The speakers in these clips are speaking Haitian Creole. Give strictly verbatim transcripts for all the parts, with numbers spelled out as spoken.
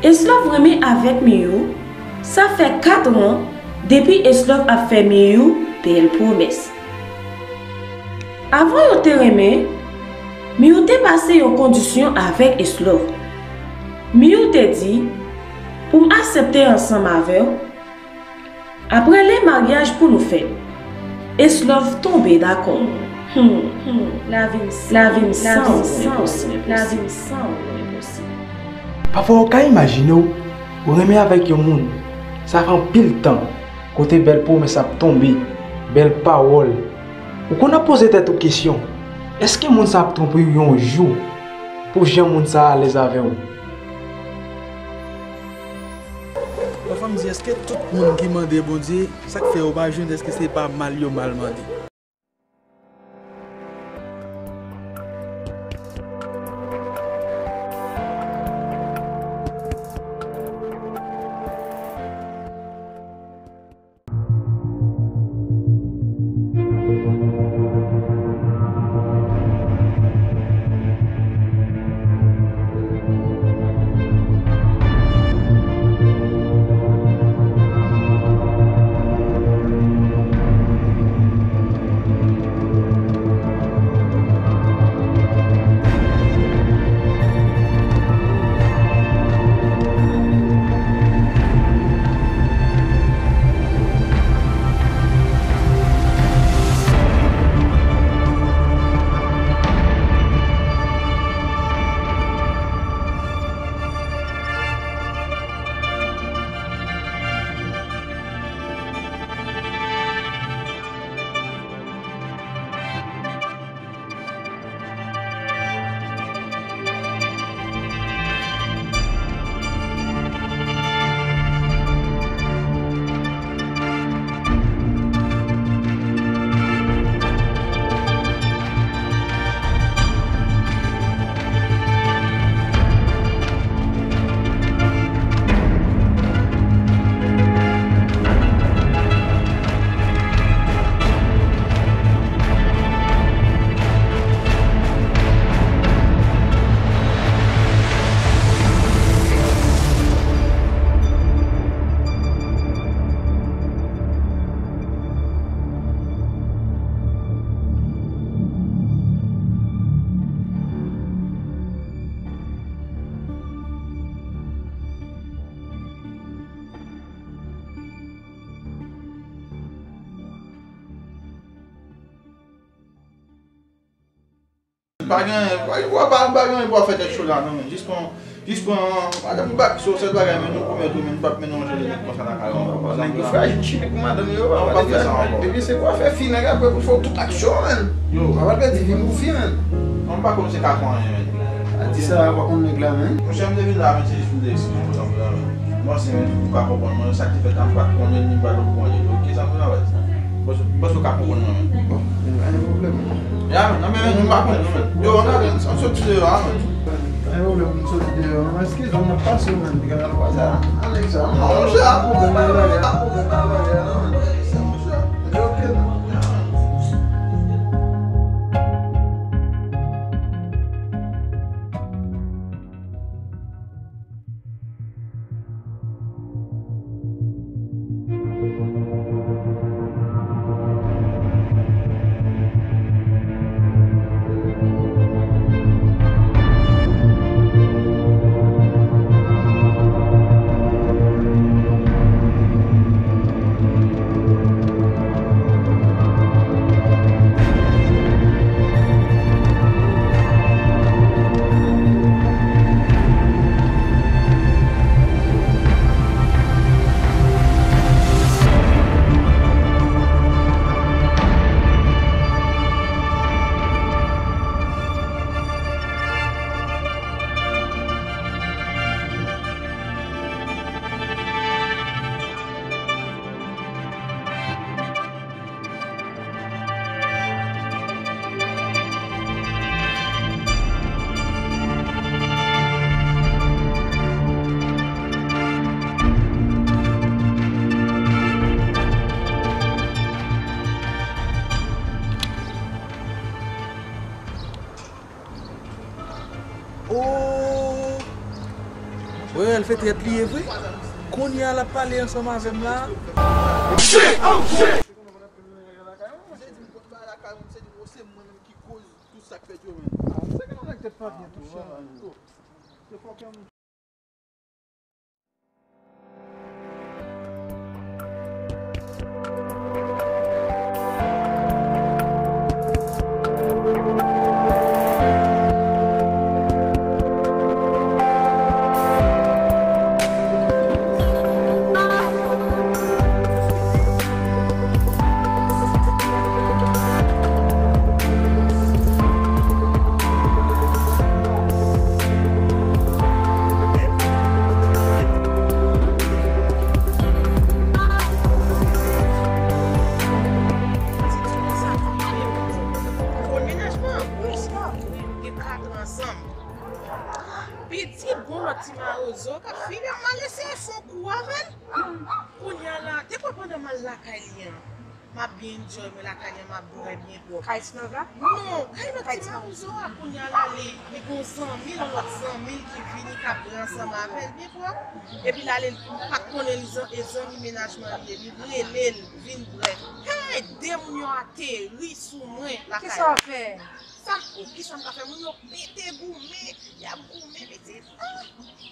Eslòv renmen avèk Miyou, sa fè kat an depi Eslòv ap fè Miyou bèl pwomès. Avan yo te renmen, Miyou te pase yon kondisyon avèk Eslòv. Miyou te di, pou m aksepte ansanm avè w, apre lè maryaj pou nou fè. Eslòv tonbe dakò. Hmm, hmm, lavi m san ou enposib. Lavi m san ou enposib. Pafwa w ka imajine w, ou renmen avèk yon moun, sa fè anpil tan, kote bèl pwomès ap tonbe, bèl pawòl. Ou konn ap poze tèt ou kesyon, èske moun sa ap twonpe w yon jou pou jan moun sa alèz avè w? Pafwa m di, èske tout moun ki mande Bondye, sa k fè yo pa jwenn, èske se pa mal yo mal mande? Pa gen, pa, pa, pa, pa gen pou fè tèt cho la, non, men. Jis pran, jis pran, madanm ou bak, se yon sèl bagay, men nou pwomèt ou, men nou p ap mennen yon jèn nèg konsa nan kay la ankò. Nèg yo frajil chimik pou madanm yo, pa fè sa ankò. Epi se kwa fè fi nèg apre pou fè w tout aksyon, men. Yo. Pa pral pèdi vi m pou fi, men. Mwen pa konn se ka fè anyen, men. A di sa, pa konn nèg la, men. Monchè, m te vin la, men, se jis pou m te eksplike w sa, men. Mwen se menm, ou pa konprann mwen, sa ki fèt la, m pa t konnen, ni m pa t okouran de li. Oke, sa m vin avè di. Bòs, bòs ou ka konprann mwen menm. Bon, pa gen pwoblèm. Ya, men, non, men, men, m pa konnen, non, men. Yo, ann ale, ann soti deyò a, men. Pa gen pwoblèm, m soti deyò a. Eskize m, m ap pase w, men, m te ka al kwaze a. Ann ale sa. Non, monchè, pa pwoblèm, ann ale, pa pwoblèm, ann ale a, non, men. Monchè. Oke, non. Oh! Wè, l fè trèt li ye vre. Kounye a l ap pale ansanm avè m la. Konn mennaj mwen an? Wi, sa. Gen katran ansanm. Pitit gon lòt ti mawozo k ap file, m al eseye fè yon kou avè l. Kounye a la, dekwa pandan m al lakay li an, m ap byen enjoy mwen lakay li an, m ap bwè byen pwòp. Kay Snov la? Non, kay lòt ti mawozo a. Kounye a la, li, li gon zanmi l, yon lòt zanmi l ki vini, k ap bwè ansanm avè l byen pwòp. Epi l ale, m pa t konnen li zan-, e zanmi mennaj mwen li ye. Li rele l, vin bwè. Hey, de moun yo ateri sou mwen lakay la. Kisa w fè? Sa m, oh, kisa m ka fè? Moun yo pete goumen, y ap goumen, pitit. Ah!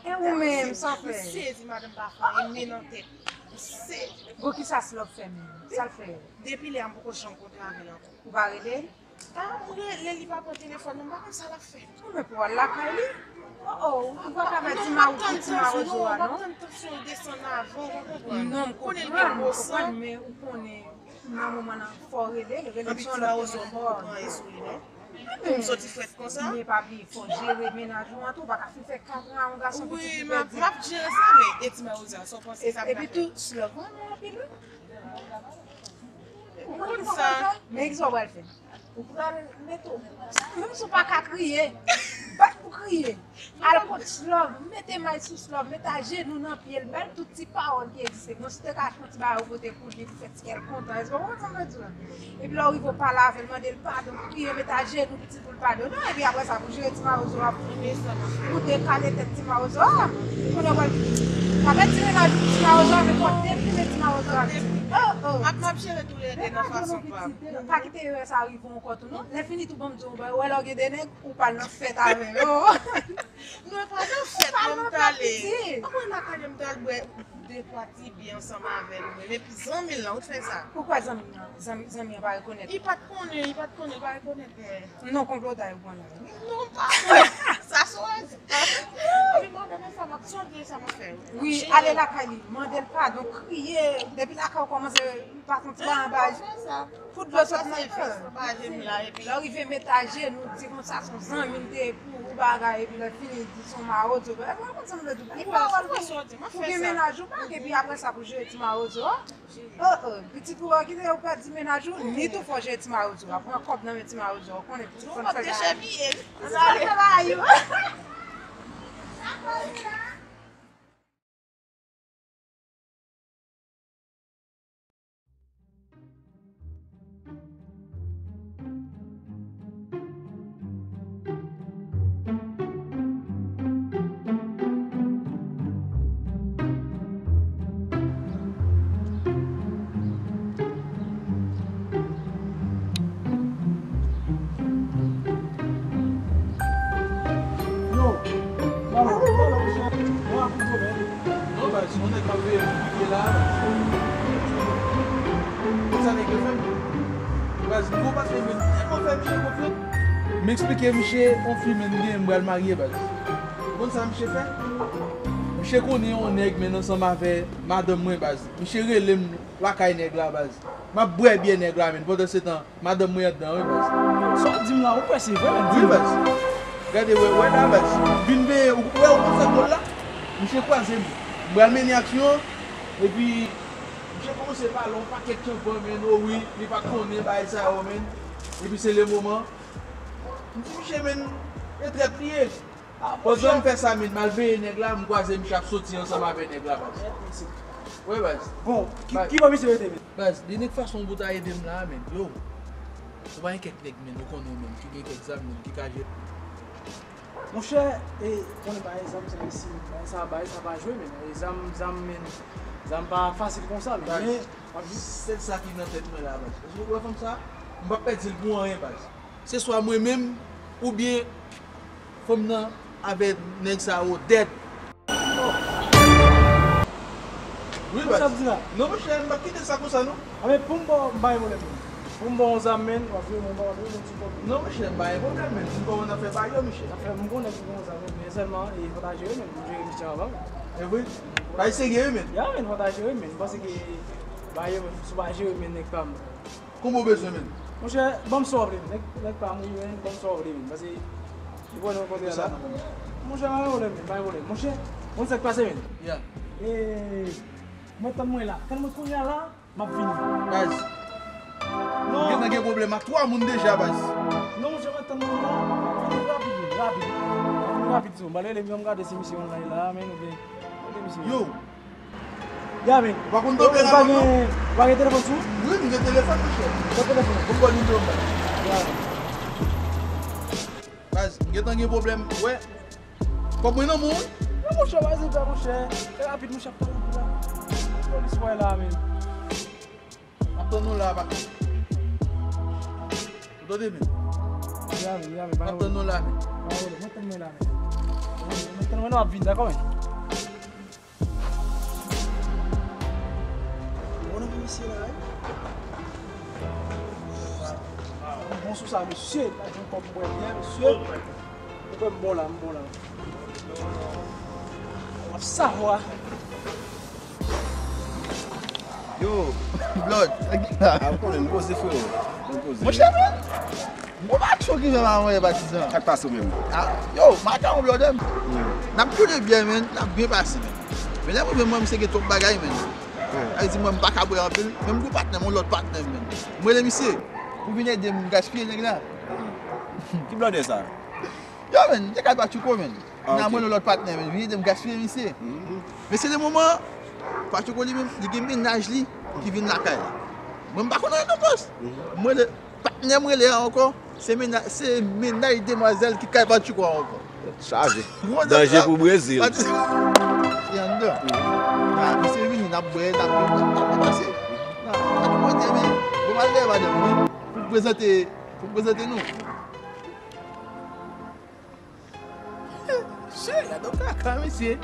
E ou menm, sa w fè? M sezi, madanm pa fè anyen, men nan tèt. M sezi. Bon, kisa Snov fè menm? Sa l fè? Depi lè a, m poko janm kontre avè l ankò. Ou pa rele l? Ah, m rele l, li pa pran telefòn nan, m pa konn sa l ap fè. Ou men pou w al lakay li? Oh, oh, ou pa ka bay ti mawozo a, non? M pa tann tansyon l desann avan, ou pa konprann. Non, m konprann, m konprann, men ou konnen, nan moman nan, fò w rele l, rele l se yon lòt telefòn. Anpil ti mawozo a, m poko pran e sou li, non. Pou m soti frèt konsa? Men pa bliye, fò w jere mennaj ou an tou, ou pa ka fin fè katran a yon gason pitit ou pèdi. Wi, m ap, m ap jere sa, men e ti mawozo a, sa w panse sa pral fè? Epi tou, Snov renmen w anpil, wi. Ou konn sa. Men kisa w pral fè? Ou pral mete w, menm si w pa ka kriye, bat pou kriye. Al kot Snov, mete may sou Snov, mete ajenou nan pye l, ba l tout ti pawòl ki egziste. Bon, si w te ka achte yon ti bagay ou pote pou li, pou fè ti kè l kontan. Èske w konprann sa m vle di w la? Epi lè w rive, w pale avè l, mande l padon, priye, mete ajenou, pitit, pou l padone w. Epi apre sa, pou jere ti mawozo a pou ou, pou dekale tèt ti mawozo a. Kounye a w pral pa pèdi mennaj ou pou ti mawozo a, men fò w deprime ti mawozo a. Oh, oh. M ap, m ap jere toulède nan fason pa m. Pa kite erè sa rive w ankò tou, non. Lè fini tou, ban m di w, ou wè lè w gen de nèg, ou pa al nan fèt avè yo. Non, e pa nan fèt non m t ale. Anmwey, lakay li m t al bwè de twa ti byè ansanm avè l, men epi zanmi l lan, ou t fè sa. Poukwa zanmi l lan? Zanmi, zanmi an pa rekonèt ou? Li pa t konnen, li pa t konnen, li pa rekonèt mwen. Non, konplotay ou pran la. Non, m pa kwè. Sa swazi. Epi madanm sa m ap sonje sa m ap fè. Wi, ale lakay li, mande l padon, kriye. Depi lakay ou kòmanse pa santi pa anba. Fout dlo sot nan je m la, epi lè w rive met ajenou, di konsa se yon zanmi l te ye pou ou bagay, epi lè fini di se yon mawozo. Èske w konn sa m vle di w? Li pa wè l pou gen mennaj ou pa, epi apre sa pou jere ti mawozo a. Oh, oh, pitit ou a kite ou pèdi mennaj ou, ni tou fò jere ti mawozo a. Pran kòb nan men ti mawozo a, ou konnen pitit fò n fè bagay. Sa fè bagay yo. Yo, balon, balon, mesye. Bon, a fout pwoblèm. Non, baz, yon nèg m ap veye pou pike la, baz. Konn sa nèg yo fè m? Baz, m gon patnè m, m tèlman fè misye konfyans. M eksplike misye, yon fi, men, m gen, m pral marye, baz. Ou konn sa misye fè? Misye konnen yon nèg, men, ansanm avè madanm mwen, baz. Misye rele m lakay nèg la, baz. M ap bwè byè nèg la, men, pandan se tan, madanm mwen anndan wi, baz. Sa w di m la, ou kwè se vre, menm? Wi, baz. Gade, wè, wè la, baz. Vin veye, ou wè, ou konn sa gòl la? Misye kwaze m. M pral mennen aksyon, epi misye kòmanse pale yon pakèt chanpan, men, o wi, li pa t konnen bagay sa yo, men. Epi se le moman. M di misye, men, e trèt li ye. Pandan m fè sa, men, m al veye nèg la, m kwaze misye ap soti ansanm avè nèg la, baz. Wi, baz. Bon, ki, ki bò misye rete, men? Baz, li nèk fason pou ta ede m la, men. Yo. Se pa gen kèk nèg, men, ou konnen, men, ki gen kèk zam, men, ki ka jere. Monchè, e, konnen bagay zam se isi, bagay sa, bagay sa pa jwe, men, e, zam, zam, men, zam pa fasil konsa, men, men, w ap jis. Se sa ki nan tèt mwen la, baz. Èske w wè fanm sa? M p ap pèdi l pou anyen, baz. Se swa mwen menm, oubyen fanm nan avè nèg sa yo dèd. Wi, baz. Sa ap di la? Non, monchè, m p ap kite sa konsa, non. A, men pou m ba w, m pa gen pwoblèm, non. Pou m ba w yon zam, men, w ap jwe, mwen, w ap jwe, yon ti kòb. Non, monchè, m pa gen pwoblèm, men. M konn kòman n ap fè bagay yo, monchè. Sa fè m konnen pou m ba w yon zam, men sèlman, e, fò ta jere, men, pou jere misye anvan, men. E vre? Bagay serye, wi, men. Ya, men, fò ta jere, men. M panse ke bagay yo, si w pa jere, men, nèg pa m. Kòman w bezwen, men? Monchè, ban m sa w vle, men. Nèg, nèg pa m, wi, men, ban m sa w vle, men. Paske, li pran nan kontre la. Monchè, pa gen pwoblèm, men, pa gen pwoblèm. Monchè, konn sa k pase, men? Ya. E, mwen tann mwen la. Tann mwen kounye a la, m ap vini. Baz. Non. Gentan gen pwoblèm ak twa moun deja, baz. Non, monchè, mwen tann mwen la, m ap vini rapid, rapid. M ap vini rapid, so. M pral rele m, m gade si misye online la, men, oubyen, kote misye ye? Yo. Ya, men. Ou pa konn tonbe la, non? Ou pa gen telefòn sou ou? Wi, m gen telefòn, monchè. Pran telefòn. Bon, bon, nimewo m ba. Ya. Baz, m gentan gen pwoblèm. Wè. Kòb mwen nan men w, wi. Nan monchè, baz, e pa, monchè. Trè rapid, monchè, ap tann ou la. Polis wè la, men. Ap tann ou la, patnè. Ou tande, men? Ya, men, ya, men. Ap tann ou la, men. Pa wè, mwen tann mwen la, men. Mwen tann mwen la, w ap vin, dakò, men? Bon, nan misye la, wi. Bon sou sa, mesye. Lajou kòb mwen byen, mesye. Ou kwè m bon la, m bon la. W ap savwa. Yo, Blood. A, ou konnen, m poze, frero. M poze. Monchè, men. Bon, pa cho ki fè m a mwen, patizan. Sa k pase w menm? A, yo, madanm ou blòdè m. Hmm. N ap boule byè, men, n ap byen pase, men. Men lè m rive, mwen, misye gen twòp bagay, men. Hmm. Sa vle di, mwen, m pa ka bwè anpil, men m gen patnè m, yon lòt patnè m, men. M rele misye pou vin ede m gaspiye nèg la. Ki blòdè sa? Yo, men, te kay Patchouko, men. Ah, ok. N a mwen, yon lòt patnè, men, vin ede m gaspiye misye. Mhm. Men se le moman, Patchouko li menm, li gen mennaj li ki vin lakay la. Mwen, m pa konn anyen nan pòs. Mhm. Mwen, le, Patnè m rele a ankò, se mennaj, se mennaj demwazèl ki kay Patchouko a ankò. Chaje. Danje pou Brezil. Pati, e anndan. Nan, misye vini, n ap bwè, n ap, n ap, n ap pase. Nan, Patchouko di, men, bon, m al dèyè madanm mwen, pou m prezante, pou m prezante nou. Mesye, gade yon kaka, mesye.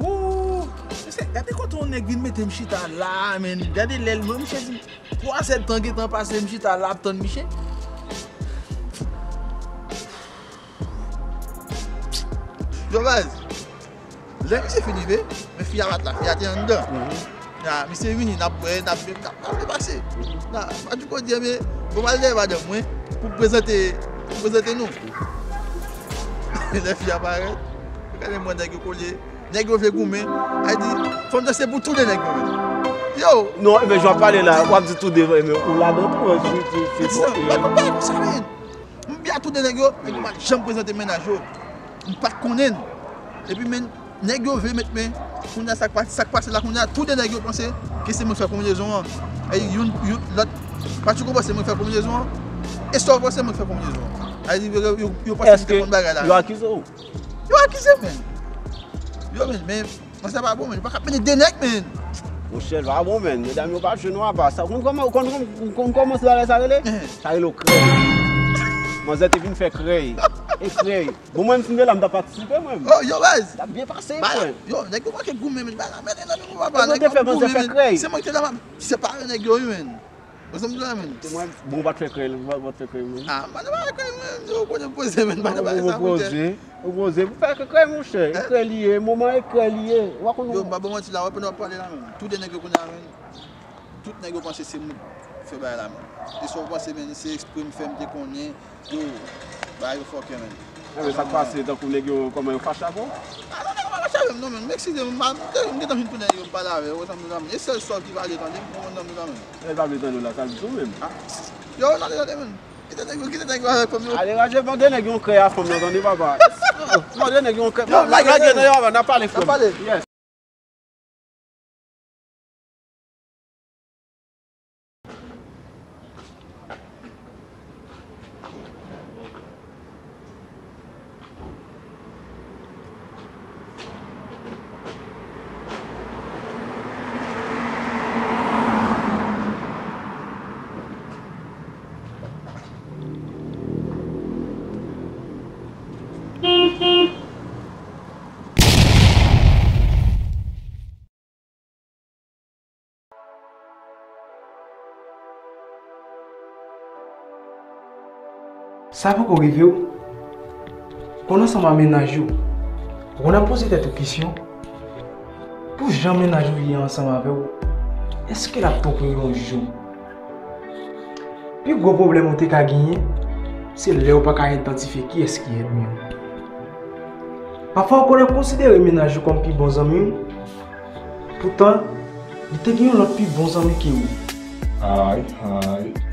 Ooh, mesye, gade kote yon nèg vin mete m chita la, men. Gade lè l, mwen, misye di m, twa zèdtan gentan pase, m chita la ap tann misye. Yo, baz, lè misye fin rive, men fi a pa t la, fi a te anndan. Mhm. Nan, misye vini, n ap bwè, n ap bwè, n ap, n ap byen pase. Nan, Patchouko di, ebyen, bon, m al dèyè madanm mwen pou prezante, pou prezante nou. Lè fi a parèt, gade mwen nèg yo kole, nèg yo vle goumen. A di, fanm nan se pou tou de nèg yo menm. Yo! Non, men jan w ap pale la, w ap di tou de, men ou ladan tou, wi, tou, tou, tou, tou. Bagay konsa, men. M byen a tou de nèg yo, nèg yo pa t janm prezante mennaj yo. M pa t konnen. Epi men, nèg yo vle met men, kounye a sa k pa-, sa k pase la kounye a, tou de nèg yo panse ke se mwen k fè konbinezon an. E youn, youn, lòt, Patchouko panse mwen k fè konbinezon an. E Sò panse mwen k fè konbinezon an. A di, yo, yo, yo panse m te konn bagay la. Èske yo akize w? Yo akize m, men. Yo, men, men, Mwen sa pa bon, men. Yo pa ka mennen de nèg, men. Monchè, l pa bon, men. Medam yo pa jwe non apa. Sa, konn kòman, konn, konn, konn kòman sa bagay sa rele? Sa rele w krèy. Manzè te vin fè krèy. E krèy. Bon, mwen, m fin de la, m ta patisipe, mwen. Oh, yo, baz. T ap byen pase, mwen. Yo, nèg yo manke goumen, men. Ba la, men, nèg yo pa, nèg yo te fè manzè fè krèy. Se mwen ki te la, m ap separe nèg yo, wi, men. Ou konprann sa, men? Se mwen, bon, ou pa t fè krèy, ou pa t fè krèy, mwen. Ah, mwen pa t fè krèy, mwen. Ou konnen poze, men, pa nan bagay sa, monchè. Ou poze, ou poze. Ou fè krèy, monchè. E krèy li ye, moman e krèy li ye. Ou pa konn. Yo, m pa ba w manti la, wè, pandan w ap pale la, men. Tout de nèg yo konnen la, men. Tout nèg yo panse se mwen k fè bagay la, men. E sa w panse, men, se ekspre m fè, m te konnen. Yo, bagay yo fòkè, men. Enben, sa k pase, tankou nèg yo, kòman yo fache avè w? Ah, non, nèg yo pa fache avè m, non, men. M eskize m, m, m te, m gentan fin tounen yo, m pale avè yo, wè sa m di la, men. E sèl Sò ki pale, tande m, konprann nan m la, men. Lè l pa vle tande w la, sa l di w menm? Ah, yo, tande, tande, men. Kite nèg yo, kite nèg yo avèk fanm yo. Ale, raje, mande nèg yon krèy a fanm nan, tande, papa. Mande nèg yon krèy. Yo, lage, lage, tande, papa, n ap pale, frè m. N ap pale. Yes. Sa poko rive w? Konn ansanm a mennaj ou, ou konn ap poze tèt ou kesyon, pou jan mennaj ou ye ansanm avè w, èske l ap twonpe w yon jou? Pi gwo pwoblèm ou te ka genyen, se lè ou pa ka idantifye kiyès ki ènmi w. Pafwa ou konn ap konsidere mennaj ou kòm pi bon zanmi w, poutan li te gen yon lòt pi bon zanmi ke ou. Ay, ay.